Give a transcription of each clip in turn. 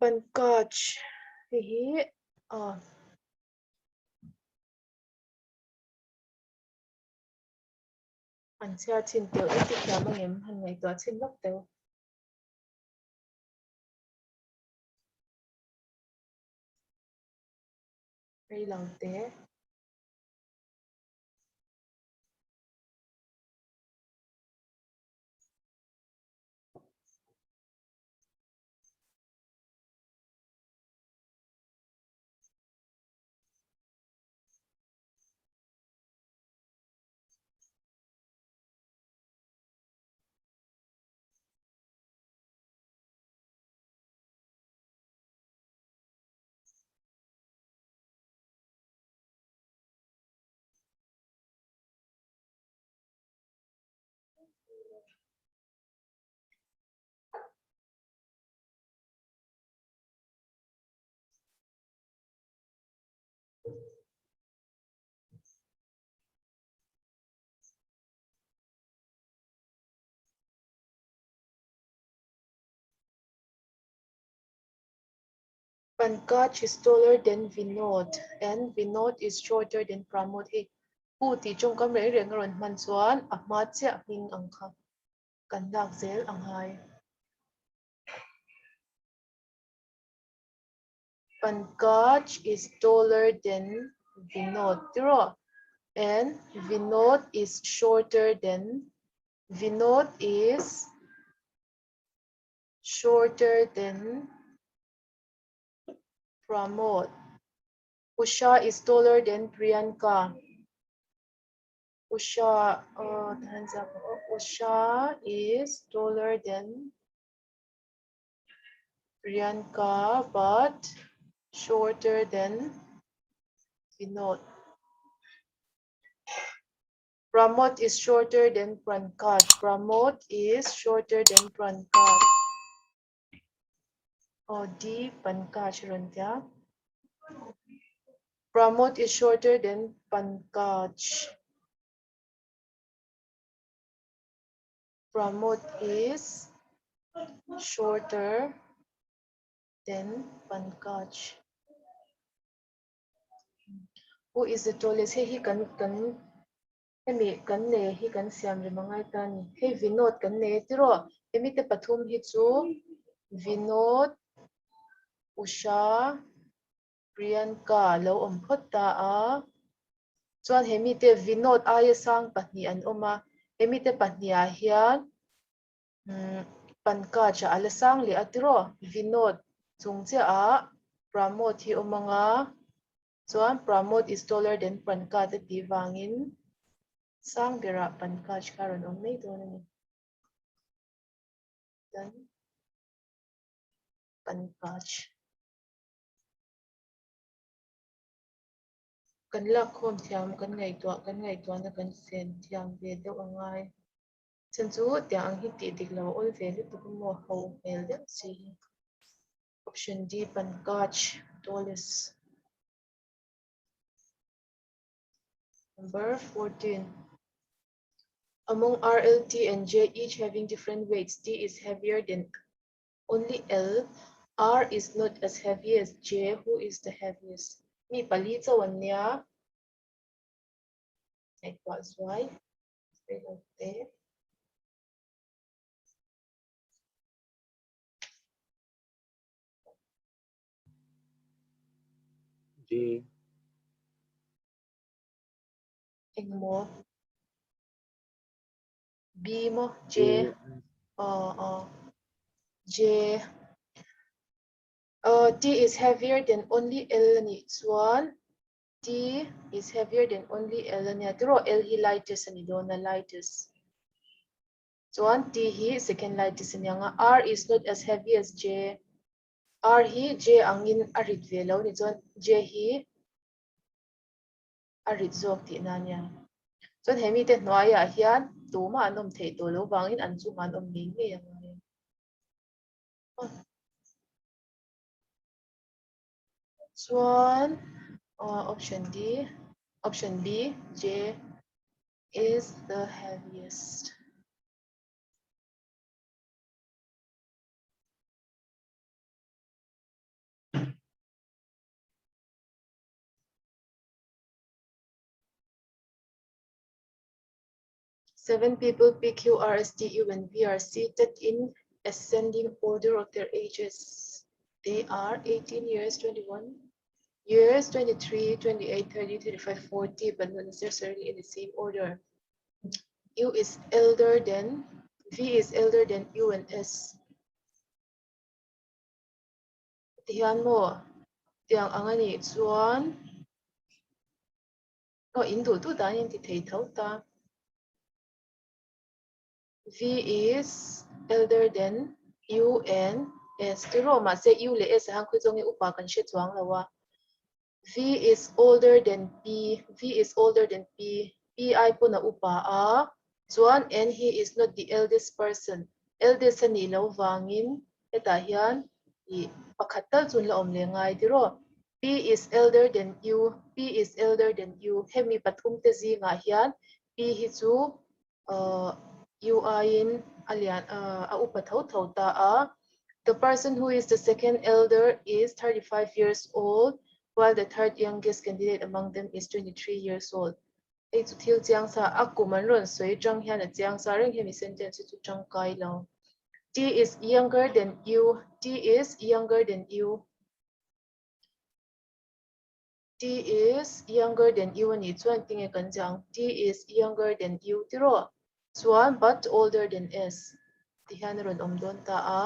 Pankaj hei hi ah an chhiar chhin teuh i ti thiam angem han ngaihtuah chhin lawk teuh. Rei lo te. Pankaj is taller than Vinod and Vinod is shorter than Pramod. Hei pu tih tawngkam reng reng a rawn hman chuan a hma chiah hming ang kha kan lak zel a ngai. Pankaj is taller than Vinod tiraw and Vinod is shorter than Vinod is shorter than Pramod. Usha is taller than Priyanka. Usha, oh, Usha is taller than Priyanka but shorter than Vinod. Pramod is shorter than Pankaj. Pramod is shorter than Pankaj. Oh, D Pankaj rawn tia. Pramod is shorter than Pankaj. Pramod is shorter than Pankaj. Who is the tallest? Hei hi kan kan hemi kan nei hi kan siam rem angai ta a ni. Hei Vinod kan nei a tiraw? Hemi te pathum hi chu Vinod, Usha, Priyanka lo awm phawt ta a. Chuan hemi te Vinod aia sang pahnih an awm a. Hemi te pahnih ah hian Pankaj a la sang leh a tiraw? Vinod chung chiah ah Pramod hi awm ang a, chuan Pramod is taller than Pankaj a tih vangin sang berah Pankaj kha a rawn awm mai dawn a ni. Tan Pankaj. Kan lakkhawm thiam, kan ngaihtuah, kan ngaihtuahna kan sen thiam ve deuh a ngai. Chhan chu tiang ang hi tih dik lo a awl ve lutuk a maw ho hmel deuh si hi. Option D Pankaj tallest. Number 14. Among R, L, T and J each having different weights, T is heavier than only L. R is not as heavy as J. Who is the heaviest? Mi pali chauh an nia. Ngaihtuah zuai. G. Engmaw? B maw? J. Aw aw. J. T is heavier than only L a nih chuan T is heavier than only L a nia tiraw L hi lightest a ni dawn a lightest chuan T hi second lightest a ni ang a R is not as heavy as J R hi J angin a rit ve lo ni chuan J hi a rit zawk tihna a nia chuan he mite hnuaiah hian tumah an awm theih tawh lo vangin an chungah an awm ngei ngei ang a. Chuan option D, option B, J is the heaviest. Seven people P Q R S T U and V are seated in ascending order of their ages. They are 18 years, 21 years, 23, 28, 30, 35, 40, but not necessarily in the same order. U is elder than, V is elder than U and S. Tihian maw, tiang ang a nih chuan aw in duh duh dan in ti thei tho ta. V is elder than U and S tiraw mahse U leh S ah hian khawi zawngin upa kan hre chuang lo a. V is older than P, V is older than P, P ai pawn a upa a, chuan and he is not the eldest person, eldest a nih loh vangin hetah hian ih pakhat tal chu an la awm leh ngai tiraw. P is elder than U, P is elder than U, hemi pathum te zingah hian P hi chu ahh U aiin a lian ahh a upa tho tho ta a. The person who is the second elder is 35 years old while the third youngest candidate among them is 23 years old. Hei chu thil chiang sa a kum an rawn sawi atang hian a chiang sa reng hemi sentence hi chu tangkai lo. T is younger than U, T is younger than U, T is younger than U anih chuan tinge kan ziah ang T is younger than U tiraw chuan but older than S ti hian a rawn awm dawn ta a.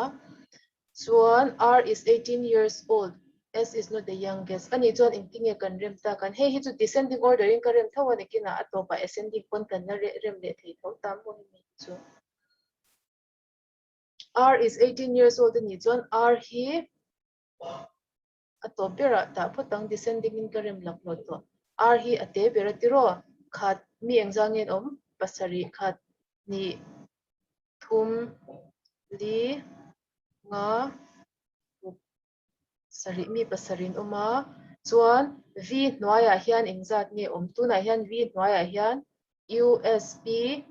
Chuan R is 18 years old, S is not the youngest. Ani chuan engtinge kan rem tak an? Hei hi chu descending order in ka rem tho a nakinah a tawpah ascending pawn kan la rem leh thei tho ta maw hemi hi chu. R is 18 years old ani chuan R hi a tawp berah tah phawt ang descending in ka rem lak lo tawh. R hi a te ber a tiraw? Khat mi engzah nge an awm? Pasarih khat hnih thum li nga ruk sarih mi pasarih an awm a chuan V hnuaiah hian engzat nge awm tunah hian V hnuaiah hian U S P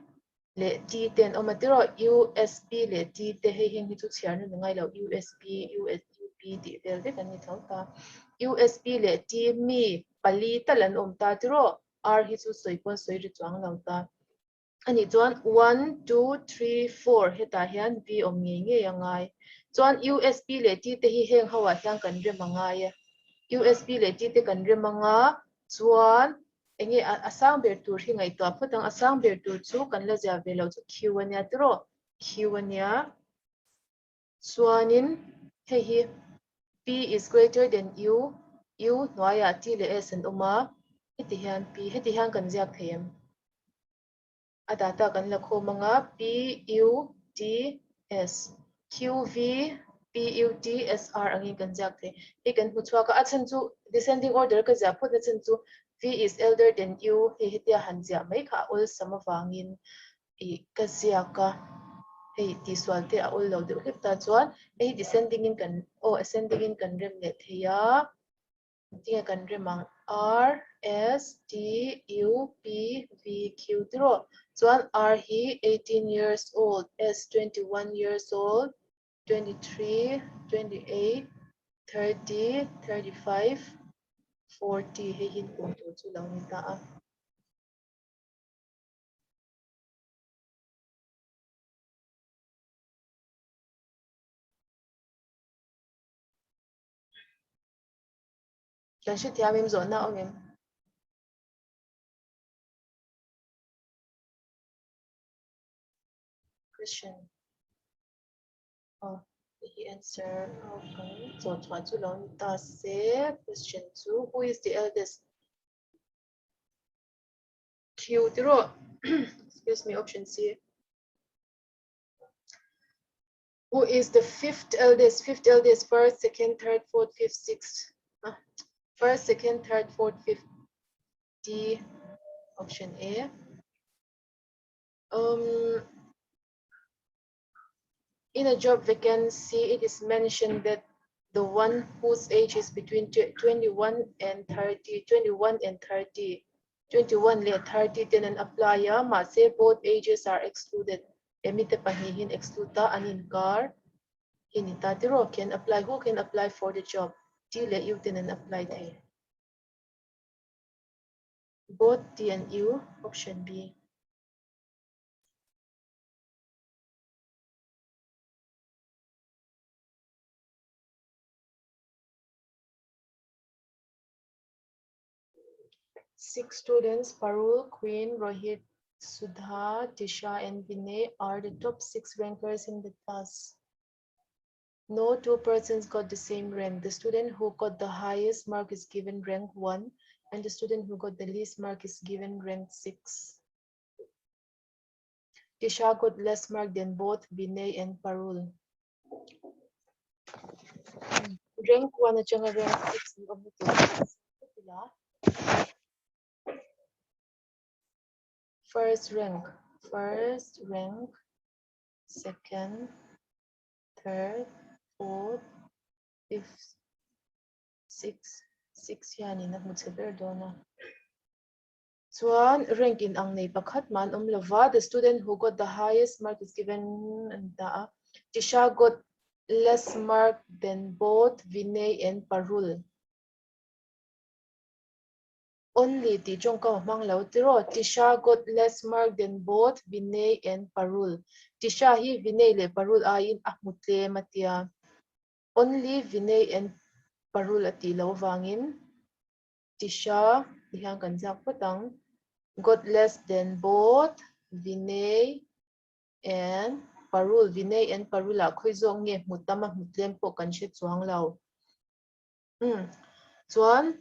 leh T te an awm a tiraw U S P leh T te hei heng hi chu chhiar na ni ngai lo U S P U S U P tih vel vek an ni tho ta U S P leh T mi pali tal an awm ta tiraw R hi chu sawi pawn sawi ri chuang lo ta. Anih chuan one, two, three, four hetah hian V awm ngei ngei a ngai. Chuan U, S, P leh T te hi heng ho ah hian kan rem a ngai e. U, S, P leh T te kan rem anga chuan enge a sang ber tur hi ngaihtuah phawt ang. A sang ber tur chu kan la zia ve loh chu Q a nia tiraw? Q a nia. Chuanin hei hi P is greater than U, U hnuaiah T leh S an awm a, heti hian P, heti hian kan ziak thei em? A data kan la khawm ang a, P, U, T, S, Q, V, P, U, T, S, R angin kan ziak thei. Hei kan hmu chhuak a, a chhan chu descending order ka ziah phawt na chhan chu V is elder than U hei hetia han ziah mai kha a awlsam avangin ih ka ziak a, hei tihsual te a awl lo deuh hlek ta chuan hei hi descending in kan aw ascending in kan rem leh thei a, tinge kan rem ang R S T U P V Q tiraw chuan R hi 18 years old S 21 years old 23 28 30 35 40 hei hi kum tur chu lo ni ta a. Kan hrethiam em zawhna awm em? Question. Oh, hi answer. Oh, kan zawh chhuah chu lo ni ta se. Question chu, who is the eldest? Q tiraw excuse me option C who is the fifth eldest fifth eldest first second third fourth fifth sixth ah, first second third fourth fifth D option A um In a job vacancy, it is mentioned that the one whose age is between 21 and 30, 21 and 30, 21 leh 30 ten an apply a, mahse both ages are excluded. Hemi te pahnihin exclude ta an inkar hi ni ta tiraw? Can apply, who can apply for the job? T leh U ten an apply thei. Both T and U, option B. Six students, Parul, Queen, Rohit, Sudha, Tisha and Vinay are the top six rankers in the class. No two persons got the same rank. The student who got the highest mark is given rank 1 and the student who got the least mark is given rank 6. Tisha got less mark than both Vinay and Parul. Rank 1 atanga rank 6 an awm na tur kha a ila. First rank, first rank, second, third, fourth, fifth, sixth, six hianin a hmu chhe ber dawn a. Chuan rank in ang nei pakhat mah an awm lova, the student who got the highest mark is given an ta a. Tisha got less mark than both Vinay and Parul. Only tih tawngkam a hmang lo tiraw? Tisha got less mark than both Vinay and Parul. Tisha hi Vinay leh Parul aiin a hmu tlem a tia. Only Vinay and Parul a tih loh vangin Tisha ti hian kan ziak phawt ang. Got less than both Vinay and Parul. Vinay and Parul ah khawi zawk nge hmu tam a hmu tlem pawh kan hre chuang lo. Umm chuan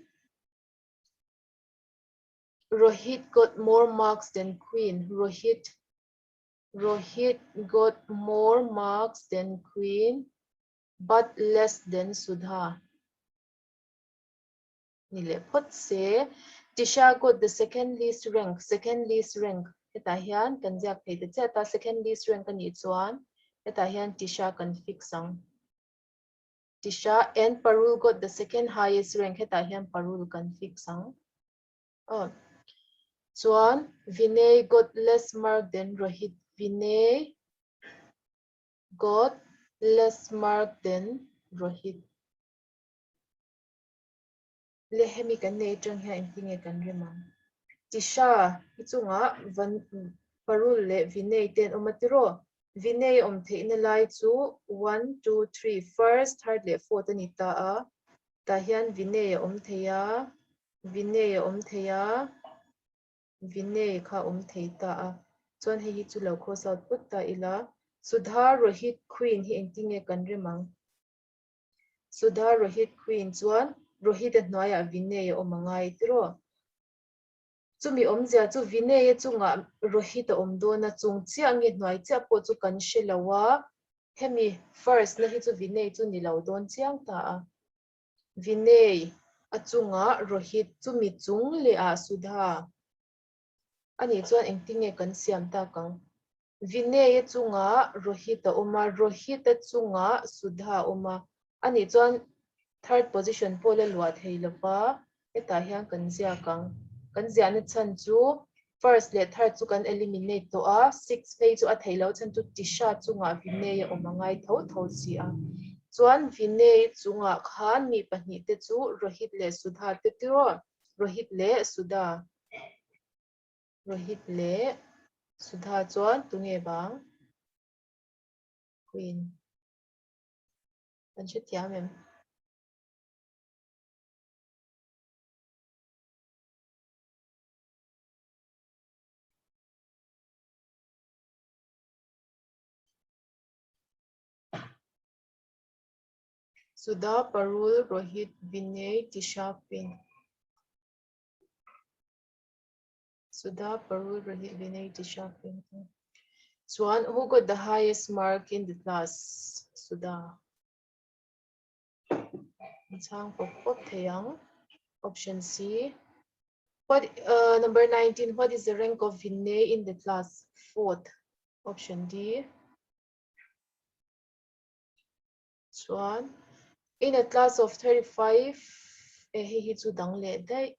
Rohit got more marks than Queen Rohit Rohit got more marks than Queen but less than Sudha ni leh phawt se Tisha got the second least rank second least rank hetah hian kan ziak thei ta chiah ta second least rank a nih chuan hetah hian Tisha kan fix ang. Tisha and Parul got the second highest rank hetah hian Parul kan fix ang. Aw. Chuan Vinay got less mark than Rohit Vinay got less mark than Rohit. Le hemi kan nei atang hian engtin nge kan rem ang? Tisha hi chungah van Parul leh Vinay te an awm a tiraw? Vinay awm theihna lai chu one, two, three, first, third leh fourth a ni ta a. Tah hian Vinay a awm thei a, Vinay a awm thei a, Vinay kha a awm thei ta a. Chuan hei hi chu lo cross out phawt ta ila. Sudha Rohit Queen hi engtin nge kan rem ang? Sudha Rohit Queen chuan Rohit-a hnuaiah Vinay a awm a ngai tiraw? Chumi awmzia chu Vinay-a chungah Rohit a awm dawn a, chung chiah nge hnuai chiah pawh chu kan hre lo a, hemi first na hi chu Vinay chu ni lo dawn chiang ta a. Vinay a chungah Rohit, chumi chung lehah Sudha. Anih chuan engtin nge kan siam tak ang? Vinay-a chungah Rohit a awm a, Rohit-a chungah Sudha a awm a. Anih chuan third position pawh la luah thei lo va, hetah hian kan ziak ang. Kan ziahna chhan chu first leh third chu kan eliminate tawh a, sixth phei chu a theih loh chhan chu Tisha chungah Vinay a awm a ngai tho tho si a. Chuan Vinay chungah khan mi pahnih te chu Rohit leh Sudha te tiraw? Rohit leh Sudha. Rohit leh Sudha chuan tunge bang? Queen. Kan hrethiam em? Sudha, Parul, Rohit, Vinay, Tisha, Queen. Sudha, Parul, Rohit, Vinay, Tisha, Queen. Chuan, who got the highest mark in the class? Sudha. Chang pop pop thei ang. Option C. What number 19, what is the rank of Vinay in the class? Fourth. Option D. Chuan in a class of 35 e hei hi chu dang leh daih.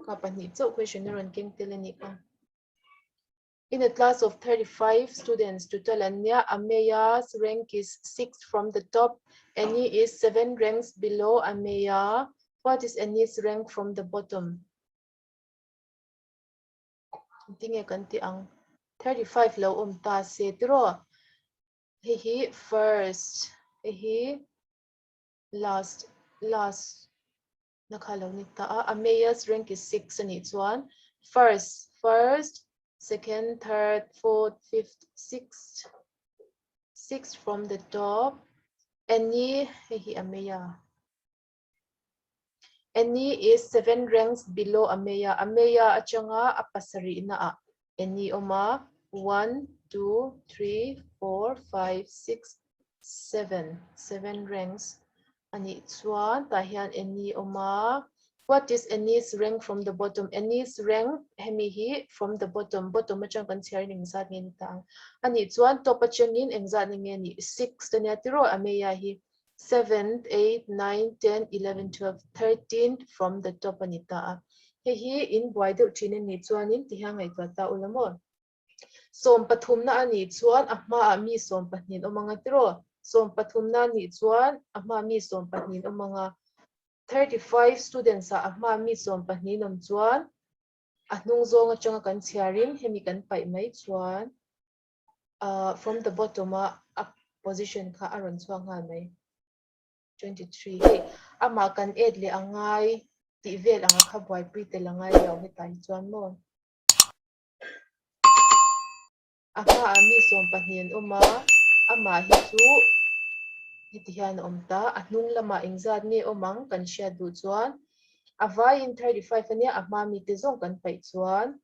Ka pahnih chauh question a rawn keng tel a nih kha. In a class of 35 students total an nia, Ameya's rank is 6th from the top, Annie is 7 ranks below Ameya. What is Annie's rank from the bottom? Tinge kan ti ang 35 lo awm ta se tiraw? Hei hi first, hei hi last, last. Na kha lo ni ta a. Ameya's rank is 6 a nih chuan first, first, second, third, fourth, fifth, sixth, sixth from the top. Annie, hei hi Ameya. Annie is seven ranks below Ameya. Ameya atanga a pasarihna ah Annie awm a, one, two, three, four, five, six, seven, seven ranks a nih chuan tah hian Annie awm a. What is Annie's rank from the bottom? Annie's rank hemi hi from the bottom, bottom atang kan chhiar in engzat nge ni ta ang? A nih chuan top atangin engzat nge ni? Six ania tiraw Ameya hi. Seven, eight, nine, ten, 11, 12, 13 from the top a ni ta a. Hei hi in buai deuh thin a nih chuanin ti hian ngaihtuah ta ula maw? 13na a nih chuan a hmaah mi 12 in awm anga tiraw? 13na a nih chuan a hmaah mi 12 in awm anga. 35 students ah a hmaah mi 12 in awm chuan a hnung zawng atanga kan chhiarin hemi kan paih mai chuan from the bottom a a position kha a rawn chhuak nghal mai. 23 hei amah kan add leh a ngai tih vel anga kha buaipui tel a ngai lo hetah hi chuan maw. A hmaah mi 12 an awm a, amah hi chu heti hian a awm ta. A hnung lamah engzat nge awm ang kan hriat duh chuan a vaiin 35 ania a hma mite zawng kan paih chuan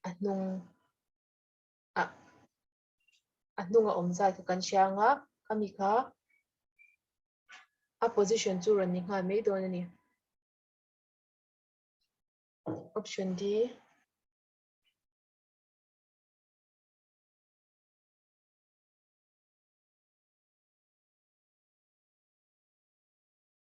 a hnung a a hnunga awm zat kha kan hria ang a, khami kha a position chu rawn ni nghal mai dawn a ni. Option D.